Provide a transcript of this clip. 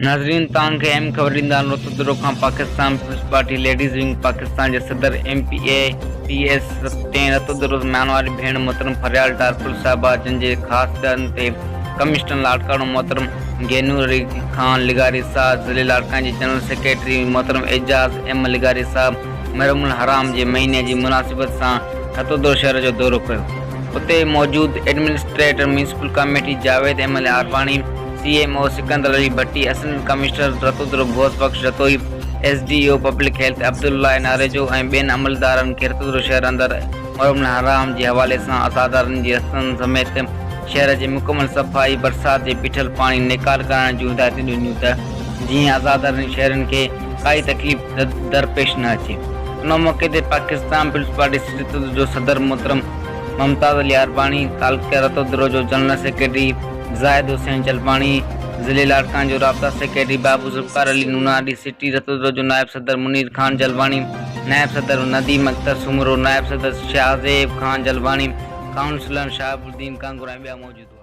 ناظرين توهان کي اهم خبر ڏيندا هلون رتودڙو کان Pakistan Peoples Party ladies wing Pakistan جي صدر M P A P S ٽئين رتودڙو ميانواري ڀيڻ محترم فريال ٽالپر صاحبه جن جي خاص ڏن تي ڪمشنر لاڙڪاڻو محترم گينور علي خان لغاري صاحب ضلعي لاڙڪاڻي جي جنرل سيڪريٽري محترم اعجاز احمد لغاري صاحب محرم الحرام جي مهيني جي مناسبت سان رتودڙو شهر جو دورو ڪيو اتي موجود administrator municipal committee Javed Ahmed Arbani C M O Sikandar Ali Bhatti, assistant commissioner Ratodero Ghaus Bakhsh Jatoi, S D O public health Abdullah Narejo ۽ ٻين عملدارن کي رتودرو شهر اندر محرم الحرام جي حوالي سان عزادارن جي رستن سميت شهر جي مڪمل صفائي، برسات جي بيٺل پاڻي نيڪال ڪرائڻ جون هدايتون ڏنيون ته جيئن عزادارن شهرين کي ڪائي تڪليف درپيش نه اچي. ان موقعي تي پاڪستان پيپلز پارٽي سنڌ رتودرو جو صدر محترم ممتاز علي عرباڻي، تعلقه رتودرو جو جنرل سيڪريٽري زاهد حسين جلباڻي، ضلعي لاڙڪاڻي جو رابطا سيڪريٽري بابو ذوالفقار علي نوناري، سٽي رتودرو جو نائب صدر منير خان جلباڻي، نائب صدر نديم اختر سومرو، نائب صدر شاهزيب خان جلباڻي، ڪائونسلر شهاب الدين ڪانگور ۽ ٻيا موجود هئا.